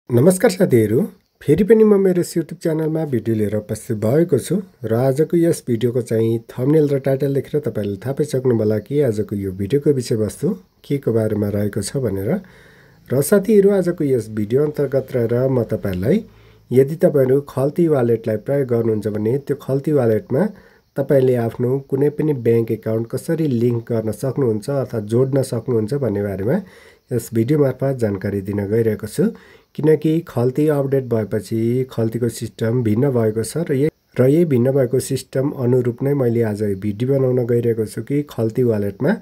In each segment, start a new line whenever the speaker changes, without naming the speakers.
नमस्कार साथीहरू, फेरि पनि म मेरो युट्युब च्यानलमा भिडियो लिएर उपस्थित भएको छु र आजको यस भिडियोको चाहिँ थम्बनेल र टाइटल देखेर तपाईले थाहा पाइसक्नुभला कि आजको यो भिडियोको विषयवस्तु के को बारेमा रहेको छ भनेर। र साथीहरू, आजको यस भिडियो अन्तर्गत रहेर म तपाईलाई यदि तपाईहरु खल्ती वालेटलाई प्रयोग गर्नुहुन्छ भने त्यो खल्ती वालेटमा तपाईले आफ्नो कुनै पनि बैंक एकाउन्ट कसरी लिंक गर्न सक्नुहुन्छ अथवा जोड्न सक्नुहुन्छ भन्ने बारेमा यस भिडियो मार्फत जानकारी दिन गइरहेको छु। किनकि खल्ती अपडेट भएपछि खल्तीको सिस्टम भिन्न भएको छ र यही भिन्न भएको सिस्टम अनुरूप नै मैले आज भिडियो बनाउन गइरहेको छु कि खल्ती वालेटमा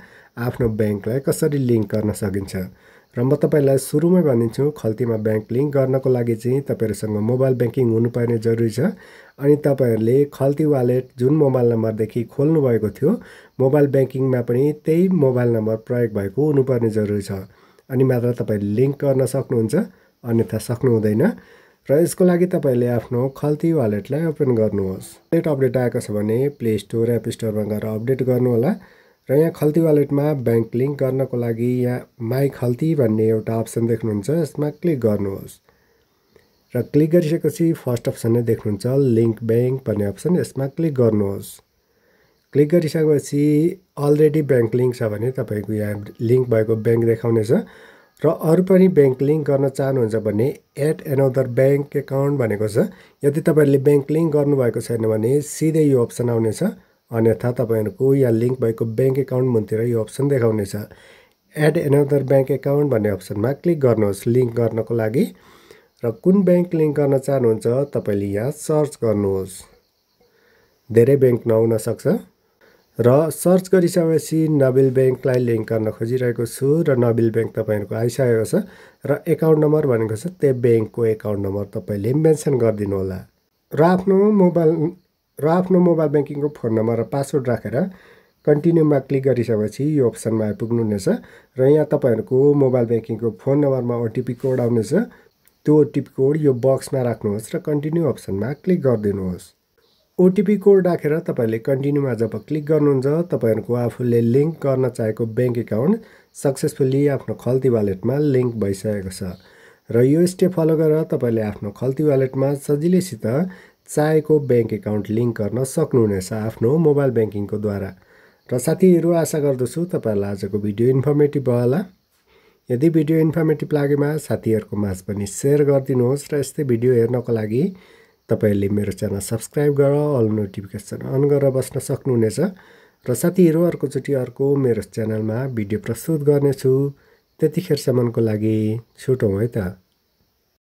आफ्नो बैंकलाई कसरी लिंक गर्न सकिन्छ। र म तपाईलाई सुरुमै भनिन्छु, खल्तीमा बैंक लिंक गर्नको लागि चाहिँ तपाईहरुसँग मोबाइल बैंकिङ हुनुपर्ने जरुरी छ। अनि तपाईहरुले खल्ती वालेट जुन मोबाइल नम्बरदेखि खोल्नु भएको थियो मोबाइल बैंकिङमा पनि त्यही मोबाइल नम्बर प्रयोग भएको हुनुपर्ने जरुरी छ। अनि मात्र तपाईले लिंक गर्न सक्नुहुन्छ, अन्यथा सक्नु हुँदैन। र यसको लागि तपाईले आफ्नो खल्ती वालेटलाई ओपन गर्नुहोस्। वालेट अपडेट आएको छ भने प्ले स्टोर एप स्टोरमा गएर अपडेट गर्नु होला। र यहाँ खल्ती वालेटमा बैंक लिंक गर्नको लागि यहाँ माई खल्ती भन्ने एउटा अप्सन देख्नुहुन्छ, यसमा क्लिक गर्नुहोस्। र क्लिक गरिसकेपछि फर्स्ट अप्सन नै देख्नुहुन्छ लिंक बैंक भन्ने अप्सन, यसमा क्लिक गर्नुहोस्। क्लिक गरिसकेपछि अलरेडी बैंक लिंक छ भने तपाईको यहाँ लिंक भएको बैंक देखाउनेछ। र अरु पनि बैंक लिंक गर्न चाहनुहुन्छ भने एड एनदर बैंक एकाउन्ट भनेको छ। यदि तपाईहरुले बैंक लिंक गर्नुभएको छैन भने सिधै यो अप्सन आउनेछ, अन्यथा तपाईहरुको यहाँ लिंक भएको बैंक एकाउन्ट मुनितिर यो अप्सन देखाउनेछ। एड एनदर बैंक एकाउन्ट भन्ने अप्सनमा क्लिक गर्नुहोस् लिंक गर्नको लागि। र कुन बैंक लिंक गर्न चाहनुहुन्छ तपाईले यहाँ सर्च गर्नुहोस्। धेरै बैंक नहुन सक्छ। र सर्च गरिसकेपछि नबिल बैंकलाई लिंक गर्न खोजिरहेको छु र नबिल बैंक तपाईहरुको आइसकेको छ। र एकाउन्ट नम्बर भनेको छ त्यो बैंकको एकाउन्ट नम्बर तपाईले मेन्सन गरिदिनु होला। र आफ्नो मोबाइल बैंकिङको फोन नम्बर र पासवर्ड राखेर कन्टिन्यूमा क्लिक गरिसकेपछि यो अप्सनमा आइपुग्नु हुनेछ। र यहाँ तपाईहरुको मोबाइल बैंकिङको फोन नम्बरमा ओटीपी कोड आउनेछ। त्यो ओटीपी कोड यो बक्समा राख्नुहोस् र कन्टिन्यू अप्सनमा क्लिक गरिदिनुहोस्। ओटीपी कोड राखेर तपाईले कन्टिन्यूमा जब क्लिक गर्नुहुन्छ तपाईहरुको आफूले लिंक गर्न चाहेको बैंक एकाउन्ट सक्सेसफुली आफ्नो खल्ती वालेटमा लिंक भइसकेको छ। र यो स्टेप फलो गरेर तपाईले आफ्नो खल्ती वालेटमा सजिलैसित चाहेको बैंक एकाउन्ट लिंक गर्न सक्नुहुनेछ आफ्नो मोबाइल बैंकिङको द्वारा। र साथीहरु, आशा गर्दछु तपाईहरुलाई आजको भिडियो इन्फर्मेटिभ भयो होला। यदि भिडियो इन्फर्मेटिभ लागेमा साथीहरुको माझ पनि शेयर गरिदिनुहोस्। र यस्तै भिडियो हेर्नको लागि तपाईले मेरो च्यानल सब्स्क्राइब गरेर अल नोटिफिकेसन अन गरेर बस्न सक्नुहुनेछ। र साथीहरु, अर्कोचोटि अर्को मेरो च्यानलमा भिडियो प्रस्तुत गर्नेछु। त्यतिखेरसम्मको लागि छुटौँ है त।